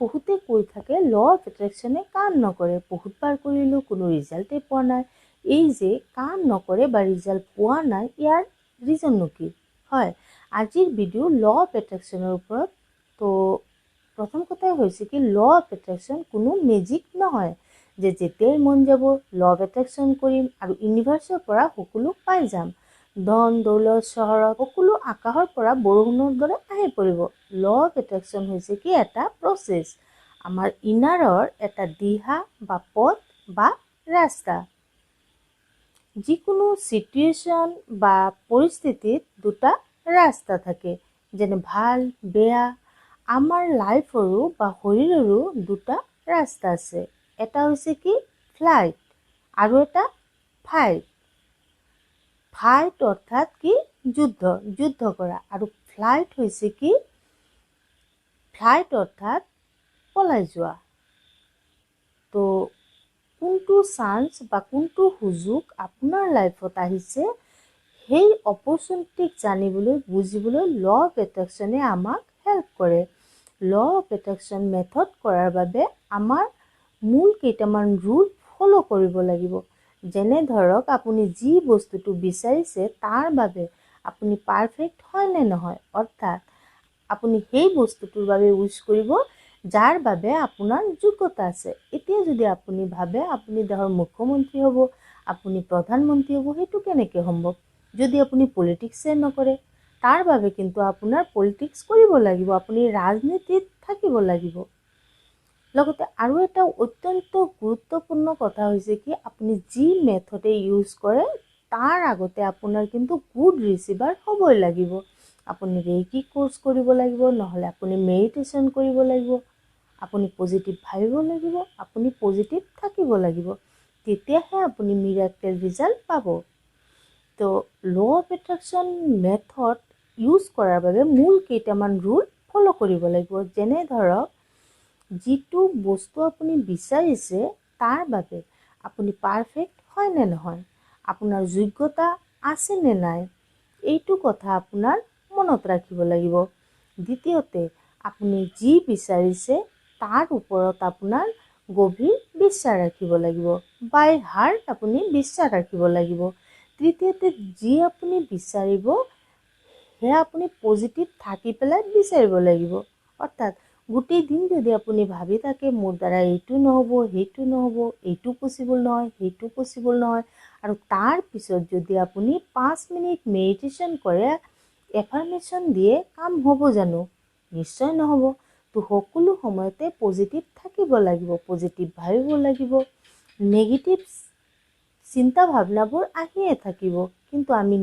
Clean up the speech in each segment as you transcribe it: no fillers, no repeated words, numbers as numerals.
বহুতে কৈ থাকে ল অফ এট্ৰেকশ্যনে কাম নকৰে, বহুতবাৰ কৰিলোঁ কোনো ৰিজাল্টেই পোৱা নাই। এই যে কাম নকৰে বা ৰিজাল্ট পোৱা নাই, ইয়াৰ ৰিজননো কি হয়? আজিৰ ভিডিঅ' ল অফ এট্ৰেকশ্যনৰ ওপৰত। তো প্ৰথম কথাই হৈছে কি, ল অফ এট্ৰেকশ্যন কোনো মেজিক নহয় যে যেতিয়াই মন যাব ল অফ এট্ৰেকশ্যন কৰিম আৰু ইউনিভাৰ্চৰ পৰা সকলো পাই যাম, ধন দৌলত চহৰত সকলো আকাশৰ পৰা বৰষুণৰ দৰে আহি পৰিব। ল অফ এট্ৰেকশ্যন হৈছে কি এটা প্ৰচেছ, আমাৰ ইনাৰৰ এটা দিহা বা পথ বা ৰাস্তা। যিকোনো চিটুৱেশ্যন বা পৰিস্থিতিত দুটা ৰাস্তা থাকে, যেনে ভাল বেয়া। আমাৰ লাইফৰো বা শৰীৰৰো দুটা ৰাস্তা আছে, এটা হৈছে কি ফ্লাইট আৰু এটা ফাইট। ফাইট অৰ্থাৎ কি যুদ্ধ, যুদ্ধ কৰা, আৰু ফ্লাইট হৈছে কি, ফ্লাইট অৰ্থাৎ পলাই যোৱা। তো কোনটো চান্স বা কোনটো সুযোগ আপোনাৰ লাইফত আহিছে, সেই অপৰচুনিটিক জানিবলৈ বুজিবলৈ ল অফ এট্ৰেকশ্যনে আমাক হেল্প কৰে। ল অফ এট্ৰেকশ্যন মেথড কৰাৰ বাবে আমাৰ মূল কেইটামান ৰুল ফ'ল' কৰিব লাগিব। যেনে ধৰক, আপুনি যি বস্তুটো বিচাৰিছে তাৰ বাবে আপুনি পাৰফেক্ট হয় নে নহয়, অৰ্থাৎ আপুনি সেই বস্তুটোৰ বাবে উইচ কৰিব যাৰ বাবে আপোনাৰ যোগ্যতা আছে। এতিয়া যদি আপুনি ভাবে আপুনি দেশৰ মুখ্যমন্ত্ৰী হ'ব, আপুনি প্ৰধানমন্ত্ৰী হ'ব, সেইটো কেনেকৈ সম্ভৱ যদি আপুনি পলিটিক্সে নকৰে? তাৰ বাবে কিন্তু আপোনাৰ পলিটিক্স কৰিব লাগিব, আপুনি ৰাজনীতিত থাকিব লাগিব। লগতে আৰু এটা অত্যন্ত গুৰুত্বপূৰ্ণ কথা হৈছে কি, আপুনি যি মেথডে ইউজ কৰে তাৰ আগতে আপোনাৰ কিন্তু গুড ৰিচিভাৰ হ'বই লাগিব। আপুনি ৰেইকি কোৰ্চ কৰিব লাগিব, নহ'লে আপুনি মেডিটেশ্যন কৰিব লাগিব, আপুনি পজিটিভ ভাবিব লাগিব, আপুনি পজিটিভ থাকিব লাগিব, তেতিয়াহে আপুনি মিৰাকেল ৰিজাল্ট পাব। তো law of attraction method use কৰাৰ বাবে মূল কেইটামান ৰুল ফ'ল' কৰিব লাগিব। যেনে ধৰক, যিটো বস্তু আপুনি বিচাৰিছে তাৰ বাবে আপুনি পাৰফেক্ট হয় নে নহয়, আপোনাৰ যোগ্যতা আছে নে নাই, এইটো কথা আপোনাৰ মনত ৰাখিব লাগিব। দ্বিতীয়তে, আপুনি যি বিচাৰিছে তাৰ ওপৰত আপোনাৰ গভীৰ বিশ্বাস ৰাখিব লাগিব, বাই হাৰ্ট আপুনি বিশ্বাস ৰাখিব লাগিব। তৃতীয়তে, যি আপুনি বিচাৰিব সেয়া আপুনি পজিটিভ থাকি পেলাই বিচাৰিব লাগিব। অৰ্থাৎ গোটেই দিন যদি আপুনি ভাবি থাকে মোৰ দ্বাৰা এইটো নহ'ব, সেইটো নহ'ব, এইটো পচিবল নহয়, সেইটো পচিবল নহয়, আৰু তাৰ পিছত যদি আপুনি 5 মিনিট মেডিটেশ্যন কৰে, এফাৰ্মেশ্যন দিয়ে, কাম হ'ব জানো? নিশ্চয় নহ'ব। তো সকলো সময়তে পজিটিভ থাকিব লাগিব, পজিটিভ ভাবিব লাগিব। নেগেটিভ চিন্তা ভাৱনাবোৰ আহিয়ে থাকিব, কিন্তু আমি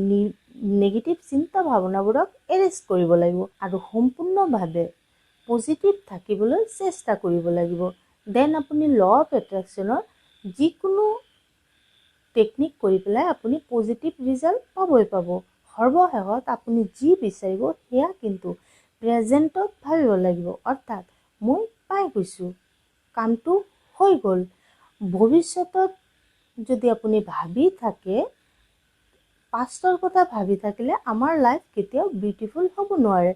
নেগেটিভ চিন্তা ভাৱনাবোৰক এৰেষ্ট কৰিব লাগিব আৰু সম্পূৰ্ণভাৱে পজিটিভ থাকিবলৈ চেষ্টা কৰিব লাগিব। Then আপুনি ল অফ এট্ৰেকশ্যনৰ যিকোনো টেকনিক কৰি পেলাই আপুনি পজিটিভ ৰিজাল্ট পাবই পাব। সৰ্বশেষত আপুনি যি বিচাৰিব সেয়া কিন্তু প্ৰেজেণ্টত ভাবিব লাগিব, অৰ্থাৎ মই পাই গৈছোঁ, কামটো হৈ গ'ল। ভৱিষ্যতত যদি আপুনি ভাবি থাকে, পাষ্টৰ কথা ভাবি থাকিলে আমাৰ লাইফ কেতিয়াও বিউটিফুল হ'ব নোৱাৰে।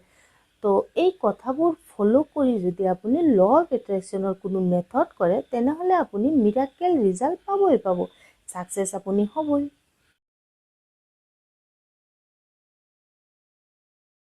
তো এই কথাবোৰ ফ'ল' কৰি যদি আপুনি ল অফ এট্ৰেকশ্যনৰ কোনো মেথড কৰে, তেনেহ'লে আপুনি মিৰাকেল ৰিজাল্ট পাবই পাব, ছাকচেছ আপুনি হ'বই।